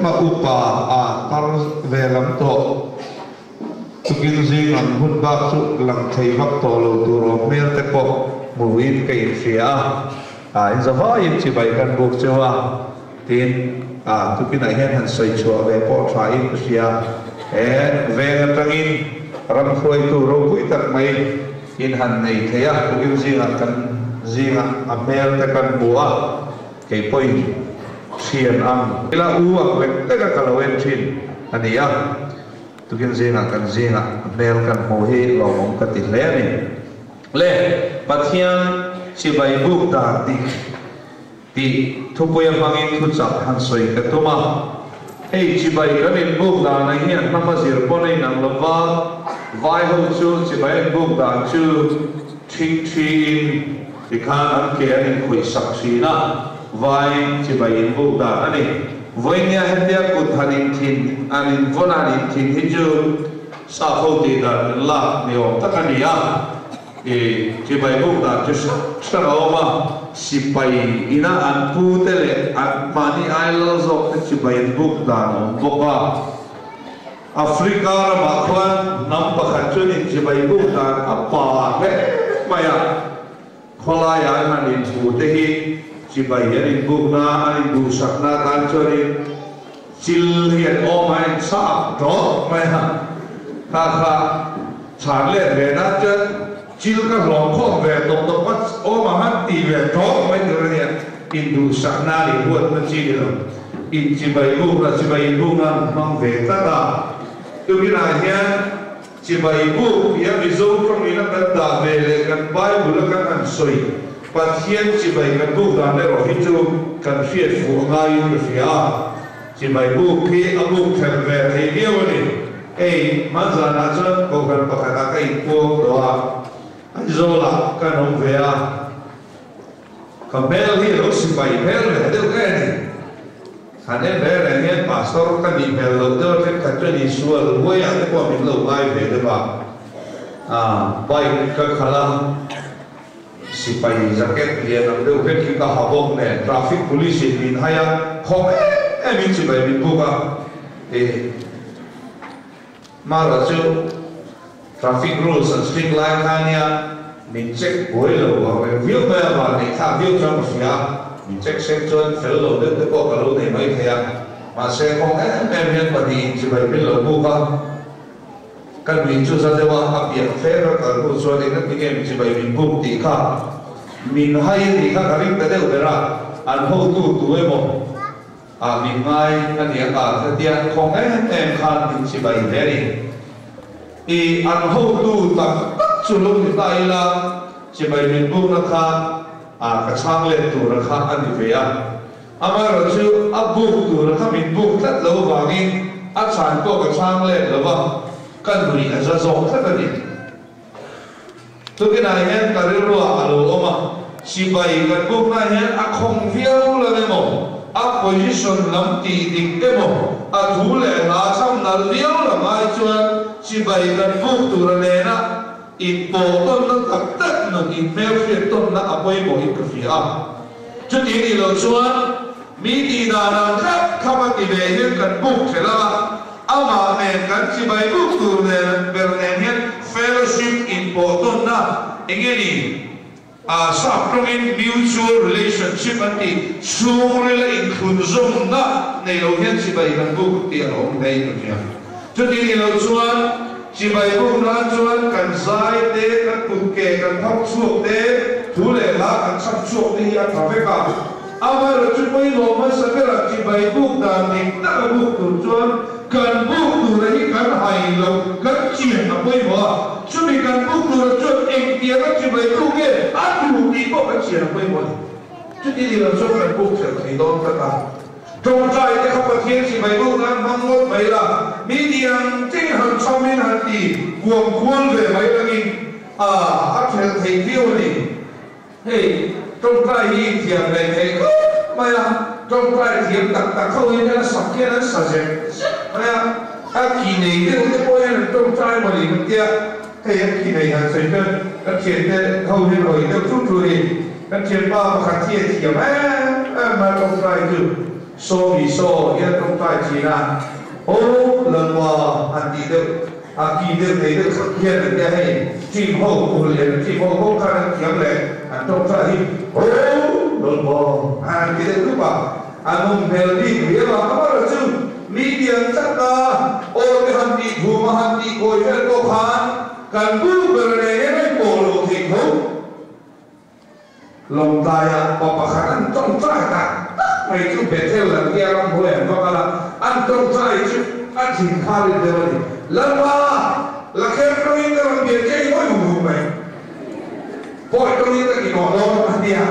Tlema upa a tar ve lam tawh. Tukin zing ang hun bak chu lang thei vak tawh lo tur awm hmel te pawh hmuhin ka inhria a. A inzavaiin chibai kan buk cheu a, tin a tukinah hian han sawi chhuah ve pawh thain ka hria. He veng atangin ram hruaitu ropui tak mai in han nei thei a, tukin zingah kan zingah a hmel te kan hmu a. Kei pawhin thian ang ila u ang lek lek a ka lo en thin a ni a, tukin zingah kan zingah hmel kan hmuh hi lawmawm ka ti hle a ni. Le Pathian chibai buk dan dik tih thupuia hmangin thuchah han sawi ka tum a, hei chibai kan inbuk danah hian hnam a zir pawn a inang lo va, vai ho chu chibai an buk dan chu ṭhingṭhiin, Tikhan an ke an inkhawih sak thin a, vai chibai inbuk dan a ni. Vawinia hetia kut han inthin, an invawn a han inthin hi chu sap ho tih dan kan lak ni awm tak a ni a. I chibai buk dan chu hrang hrang a awm a, sipai ina an pu te leh an mahni ai lal zawk te chibai an buk dan a awm bawk a. Africa ramah khuan hnam pakhat chuan inchibai buk dan a pa hle mai a, khawlaiah an han inhmu te hi chibai an inbukna, an induhsakna atan chuanin chil hi an awm a, an inchhak tawp mai a, kha kha chhan let ve nan chuan chil ka hlawm khawm ve tawp tawp a, awm ang han ti ve tawp mai tur a nia, induhsakna leh huatna chi ni lo. Inchibai bukna, chibai inbukna an hmang ve tlat a. Tukinah hian chibai buk tia Mizo tawngin a kan dah ve leh kan Bible a kan han sawi Pathian chibai kan buk dan erawh hi chu kan hriat fuh a ngaiin ka hria a. Chibai buk hi a buk thelh ve thei viau a ni. Hei, hmanzanah chuan kohhran pakhatah ka inpuang tawh a, Aizawlah kan awm ve a. Ka hmel hi lo sipai hmel ve deuh nge ni? Han en ve reng hian pastor ka nih hmel loh deuh a thenkhat chuan Isual huaiah te pawh min lo ngai ve deuh a. Aaa bike ka khalh a, sipai jacket lian ang deuh hlek hi ka ha bawk nen traffic police in min hai a, khawm em em in sipai min buk a. Ih Mara chu traffic rules an strict lai kha ania min check buai lo ang reng viau mai a, van neih thlak viau chuan ka hria a, min check sek chuan fel lo deuh te pawh ka lo nei mai thei a, mahse kawng em em hian pahnihin chibai min lo buk a, ka nuih chu za deuh a, a piah fer a kal hnu chuan engati nge min chibai min buk tih kha min hai a tih kha ka ring ta deuh ber a, an hotu tu emaw. Ah min ngai a ni a kal hetia khawng em em khan min chibai hle a ni. I an hotu tak tak chu lo ni ta ila chibai min bukna kha ah ka chhang let tura kha a ni ve a. Amaherawhchu a buk tura kha min buk tlat lo vangin a chhan pawh ka chhang let lo va, ka nuih a za zawk tlat a ni. Tukinah hian ka rilruah a lo awm a, sipai kan bukna hian a khawng viau lo emaw, a position lam tih dik emaw, a thu leh hla chham nalh viau lam ai chuan sipai kan buk tura nena inpawh tawnna tak tak nun inhmelhriat tawnna a pawimawhin ka hria a. Chuti nih loh chuan mi tih dan ang thlap thlap a ti ve hian kan buk ṭhelh ang a, amah nen kan chibai buk tur nen ber nen hian fellowship inpawh tawnna eng nge ni? A sap tawngin mutual relationship an tih chhungrila inthlunzawmna nei lo hian chibai kan buk tih a lo awm hle in ka hria. Chuti nih loh chuan chibai buk nan chuan kan zai te, kan kut ke kan phar chhuak te, thu leh hla kan chhak chhuak te hi a tha vek a. Amaherawhchu pawimawh hmasa berah chibai buk dan dik tak a buk tur chuan kan buk tura hi kan hai loh, kan chian a pawimawh a. Chumi kan buk tura chuan engtianga chibai buk nge a duh tih pawh kan chian a pawimawh a ni. Chuti nih loh chuan kan buk thelh thei dawn tlat a. Tawngtai te kha Pathian chibai buk nan hmang ngawt mai la, mi tiang cheng han chhamin han ti kuam kual ve mai langin a a thelh thei viau a ni. Hei tawngtai hi thiam leh theih khawp mai a, tawngtai thiam tak tak ho hian an sak hian an sa zek zek mai a, a ki nei deuh te pawh hian an tawngtai maw ni kan tia, hei an ki nei han sawi chuan kan thiante ho hian hawi deuh thu thu hi. Kan thianpa pakhat hi a thiam em em mai tawngtai chu. Saw mi saw hian tawngtai thin a, Aw Lalpa han tih deuh a ki deuh nei deuh thak hian an tia hei team ho kul leh team ho ho khan an thiam leh an tawngtai hi Aw Lalpa han ti deuh dup a, a nawm hmel bik riau a, amaherawh chu mi tiang tak a aw te han tih thum a han tih kawi vel pawh khan kan bu ber nen hian a inpawh lo thei tho. Lawngtlaiah pa pakhat an tawngtai tak tak mai chu Bethel an tia ramhnuai an va kal a, an tawngtai chu a thin kha rit deuh a ni. Lalpa, la kher tawngin ka rawn biak che i ngawi hum hum mai. Pawi tawngin ka ti tawh dawn a tia.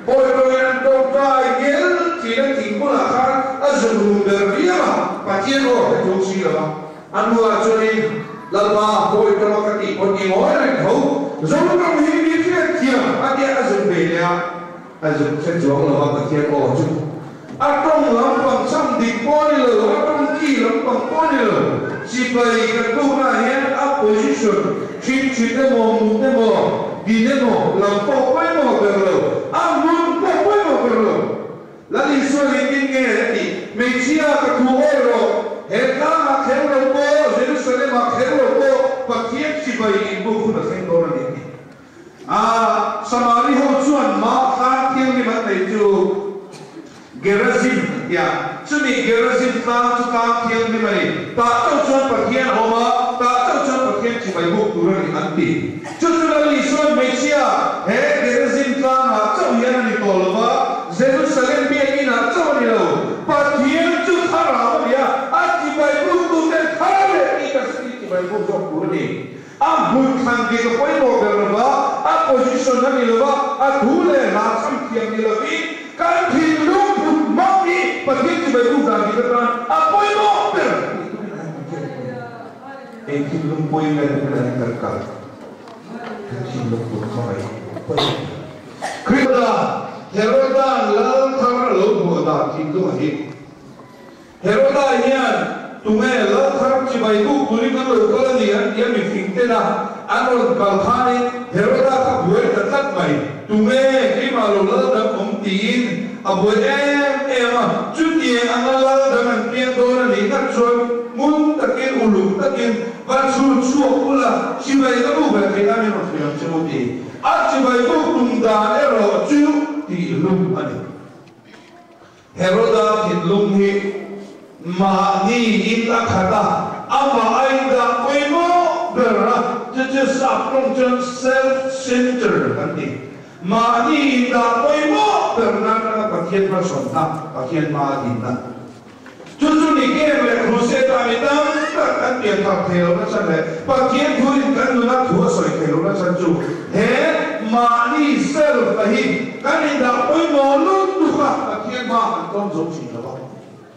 Pawi tawngin an tawngtai ngel thin a thing bulah khan a zuk rum ber viau a, Pathian aw hre chung si lo a. A hnuah chuanin, Lalpa, pawi tawng a ka tih pawn i ngawi reng tho. Zoram hi mi hriat thiam a tia a zuk ve leh a, a zuk hre chuang lo a Pathian aw chu. A tawng lampang chham dik pawh a ni lo, a tawng ki lampang pawh a ni lo. Sipai kan buknaah hian a position thin thin emaw, mut emaw, din emaw lam pawh pawimawh ber lo, a hmun pawh pawimawh ber lo. Lal Isua engtin nge a tih? Hmeichhia ka thu awi rawh, he tlangah kher lo pawh, Jerusalem-ah kher lo pawh Pathian chibai inbuk hun a thleng dawn a ni a ti. A Samari ho chuan mah tlang thianghlim an neih chu Gerazim an ti a, chumi Gerazim tlang chu tlang thianghlim a ni. Tah chauh chuan Pathian a awm a, tah chauh chuan Pathian chibai buk tur a ni an ti. Chu chu Lal Isua'n hmeichhia he Gerizim tlangah chauh hian a ni tawh lo va, Jerusalem biakinah chauh a ni lo. Pathian chu thlarau a ni a, a chibai buktuten thlarau leh tih tak zet hi chibai buk zawk tur a ni. A hmun thlan dik a pawimawh ber lo va, a position a ni lo va, a thu leh hla chham thiam ni lovin kan thinlung put hmang hi Pathian chibai buk dan dik atan a pawimawh ber tih tumin a han ti a ni. Eng thinlung pawhin nge tunah hian kan kal? Kan thinlung put hmangaih pawhin. Krista, Heroda'n lal thar a lo hmuh dan thinlung a hip. Heroda hian tunge lal thar chibai buk turin an lo kal a ni an ti a, mifing tena an rawn kal khanin Heroda kha buai ta tlat mai. Tunge keimah lo lal dang awm tiin a buai em em a, chutiang anga lal dang an piang dawn a nih ngat chuan ngun takin uluk takin va chhun chhuak ula chibai ka buk ve theih nan min rawn hrilh ang che u ti. A chibai buk tum dan erawh chu tih lum a ni. Heroda thinlung hi mahni in a khat a, amah a indah pawimawh ber a, chu chu sap tawng chuan self-centered an ti. Mahni indah pawimawh ber nan atanga Pathian hmasawnna, Pathian hma a dinna. Chu chu ni kem leh Crusade ah mi tam tak kan pian thar thei lo nachhan leh Pathian thuin kan nuna thu a sawi thei lo nachhan chu he mahni self a hi kan indah pawimawh lutuk a, Pathian hma kan tlawm zo thin lo a.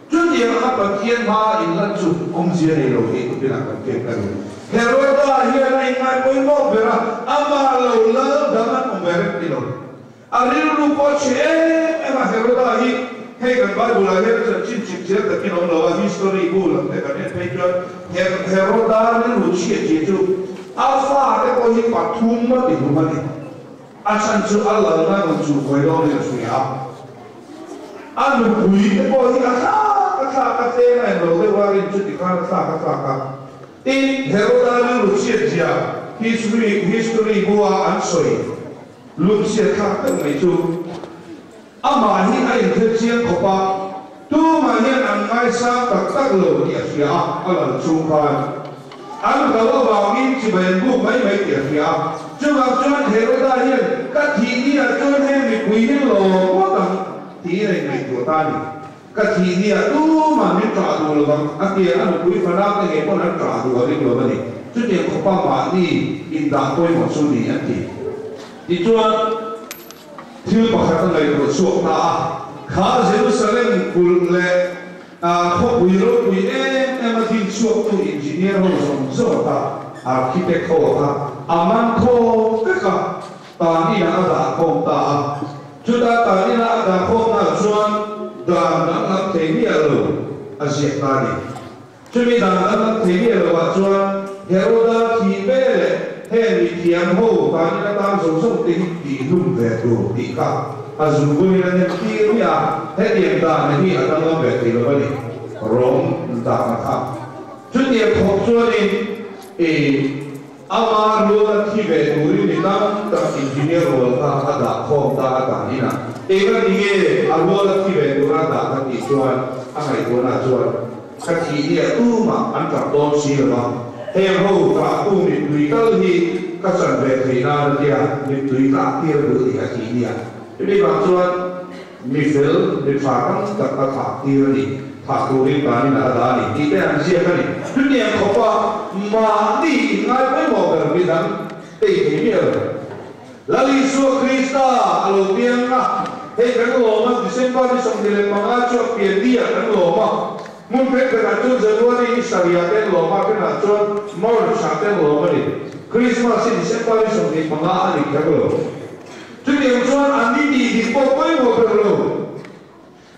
Chutiang anga Pathian hma inlan chu awmzia nei lo tih tupinah kan pek a ni. Heroda hian a inngai pawimawh ber a, amah lo lal dang an awm ve reng ti lo. A rilru pawh a chhe em em a, Heroda hi hei kan Bible ah hian chanchin chip chiar takin a awm lo a, history bu lam te kan en phei chuan Heroda rilru chhiat zia chu a fate pawh hi pathum a ti hlum a ni. A chhan chu a lalna rawn chu kawi dawn in a hria a. A nupui te pawh hi a thlak a thlak a, tlem a englo deuh a rin chu tikhan a thlak a thlak a. Tin, Heroda rilru chhiat zia history history bua an sawi lungchhiat thlak deuh mai chu amah hi a inthel chiang khawp a, tumah hian an ngaisang tak tak lo tih a hria a, a lal chung khan an hlo avangin chibai an buk mai mai tih a hria a. Chuvang chuan Heroda hian ka thih ni ah chuan heng mipui hi lawm ngawt ang tiin a inngaihtuah ta a ni. Ka thih ni ah tumah min ṭah duh lo vang, a tia a nupui fanau te ngei pawn an ṭah duh a ring lo a ni. Chutiang khawpa mahni indah pawimawh chu ni an ti. Tichuan, thil pakhat a ngaihtuah chhuak ta a, kha Jerusalem kulh leh khawpui ropui em em a din chhuaktu engineer ho zawng zawng kha, architect ho kha a man khawm vek a, tan inah a dah khawm ta a. Chuta tan ina a dah khawmnaah chuan dan danglam thei miah lo a ziak ta a ni. Chumi dan danglam thei miah lovah chuan Heroda thih ve leh heng mithiam ho tan ina tan zawng zawng te hi tih hlum ve tur tih kha. A zungbunin a nem tir mai a, hetiang dan hi a danglam ve thei lo a ni, Rom dahna kha. Chutiang khawp chuanin i ama ruala thi ve turin mi tam tak engineer rual kha a dah khawm ta a dan inah. Enga ti nge a ruala thi ve tura a dah kha tih chuan a ngaihtuahna chuan ka thih nia tumah an tap dawn si lo va, heng ho tlahtu mittui tal hi ka chan ve thei nan a tia mittui tlak tir a duh tih a thih nia. Chumi vang chuan mi fel, mi tha tam tak a thah tir a ni, thah turin tanin a la dah a ni tih te an ziak a ni. Chutiang khawpa mahni inngai pawimawh ber mi dang tei thei miah lo. Lal Isua Krista a lo piang a, hei kan lawm a, December ni 25 chu a pian ni ah kan lawm a, hmun thenkhatah chuan January ni sarih ah te an lawm a, thenah chuan March ah te an lawm a ni. Christmas hi December ni 25 a ni kher lo. Chutiang chuan an ni tih dik pawh pawimawh ber lo.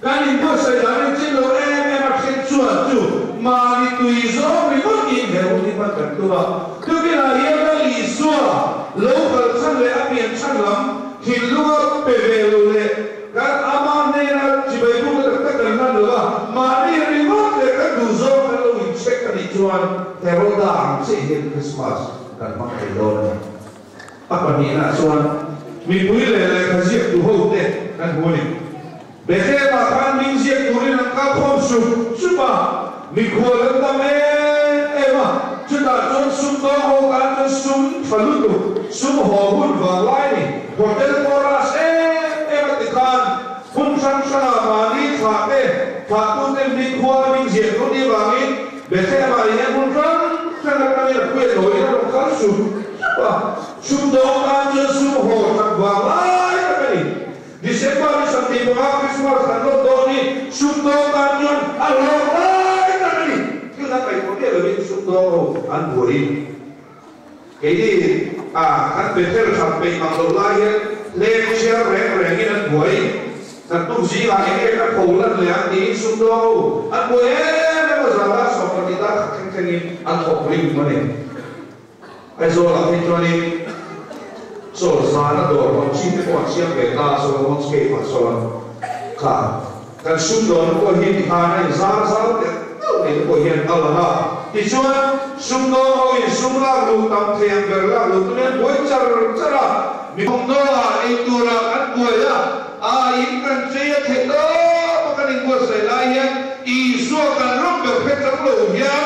Kan inbuatsaih dan in chin lo em em a then chuan chu mahni tui zawng ringawt in he hun hi hman kan tum a. Tukinah hian Lal Isua lo kal chhan leh a pian chhan lam thinlunga pe ve lo leh kan ama hnena chibai bukna tak tak kan hman lo a, mahni ringawt leh kan duh zawng kan lo incheck a nih chuan Heroda ang chiah hian Christmas kan hmang thei dawn a ni. A pahnihna chuan mipui leh lehkha ziaktu hote kan hmu a ni. Bethlehem-ah khan hming ziak turin an kal khawm sup sup a, mikhual an tam em em a, chutah chuan sumdawng ho tan chuan sum tha lutuk, sum haw hun vang lai a ni. Hotel pawh rush em em a ti khan hmun hrang hrangah mahni thlah te, thlahtute mikhual hming ziak tur nih vangin Bethlehem-ah hian hmun hrang hrang atangin a pui a nawiin a rawn kal sup sup a, sumdawng tan chuan sum haw that vang lai tak a ni. December ni 25 Christmas kan lawm dawn hi sumdawng tan chuan a hlawk lai tak a ni. Thil dang ngaihtuah miah lovin sumdawng ho an buai. Keini a kan Bethel that peih mang loh lai hian hleng chhiar reng rengin an buai. Kan tuk zingah eng nge ka tho lan leh ang tiin sumdawng ho an buai em em a, zan dar 12 dar khat thleng thlengin an thawk rim a ni. Aizawlah phei chuanin chaw zana dawr hawn chin te pawh an siam ve ta a, Solomon's Cave ah sawn kha kan sumdawnna pawh hi tikhan a inzar zau telh telh mai te pawh hian a lang a. Tichuan, sumdawng hoin sum lak luh tam thei ang ber lak luh tumin an buai char char a, mi thawmhnawah ei turah kan buai a, a in kan chei a theih tawp a kan inbuatsaih lai hian Isua kan ram ber hre chang lo hian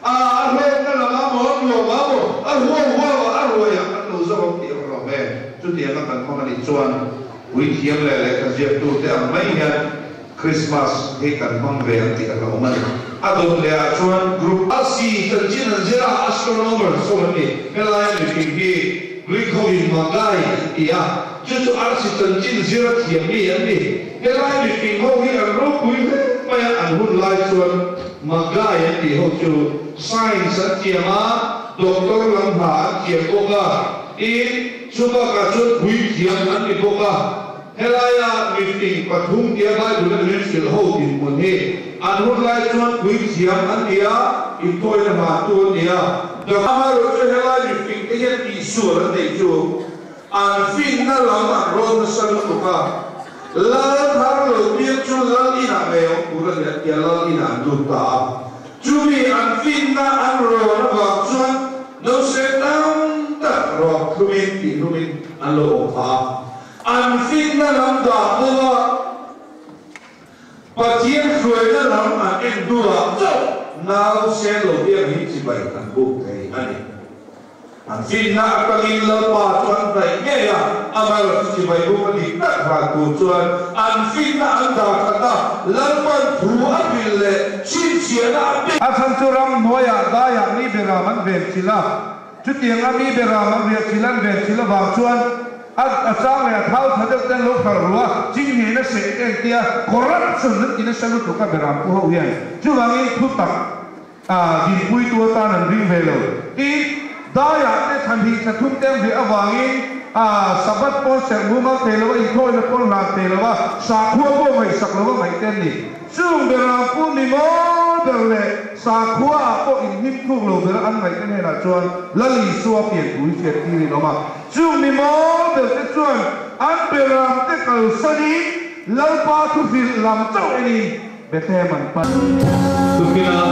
a a hlawkna lamah maw a nuamah maw a huau huauah a ruaiah kan lo zawk ang tih a hre lo ve. Chutianga kan hmang a nih chuan puithiam leh lehkha ziaktute ang mai hian Christmas hi kan hmang ve ang tih a hlauhawm a ni. A dawt leh ah chuan group a si chanchin an zir a, astronomers ho an ni. Helaia mihring hi Greek ho in Magi an ti a, chu chu arsi chanchin zir a thiam mi an ni. Helai mihring ho hi an ropui hle mai a, an hun lai chuan Magi an tih ho chu science an thiam a, doctor lam hna an thiam bawk a, tin chubakah chuan puithiam an ni bawk a. Helaia mifing pathum tia Bible a min hrilh ho dinhmun hi an hun lai chuan puithiam an ni a, inthawina hmantu an ni a. Amaherawh chu helai mifing te hian tihsual an neih chu an finna lam an rawn nasa lutuk a, Lal thar lo piang chu Lal inah ngei awm tur a ni an ti a, Lal inah an lut ta a. Chumi an finna an rawn avang chuan nose tam tak rawk thlumin tihlumin an lo awm phah a. An finna lam dah pawha Pathian hruaina lam an en hnuah chauh nau sen lo piang hi chibai an buk thei a ni. An finna atangin Lalpa chu an hnaih ngei a, amaherawh chu chibai buk a nih tak hlan tur chuan an finna an dah khat a, Lalpa'n thu a hrilh leh chhinchhiahna a pe. A chhan chu ramhnuaiah daiah mi beram an ven chilh a, chutianga mi beram an riah chilh an ven chilh avang chuan A a chang leh a thau tha deuh te an lo hralh ru a, ching hnehna seh te an tia, corruption an ti nasa lutuk a beram pu ho hian. Chuvangin thu tak a dinpuitu atan an ring ve lo. Tin, daiah te thla hnih thla thum te an riah avangin a Sabbath pawn serh mumal thei lo a, inthawina pawn hlan thei lo a, sakhua pawh ngaihsak lo a ngaih te an ni. Chung beram pu mi mawl ber leh sakhua ah pawh inhnim thluk lo bera an ngaih te hnenah chuan Lal Isua pian thu hi hriat tirin awm a. Chung mi mawl ber te chuan an beramte kalsanin Lalpa thuhrilh lam chauh enin Bethlehem an pan. Tukina.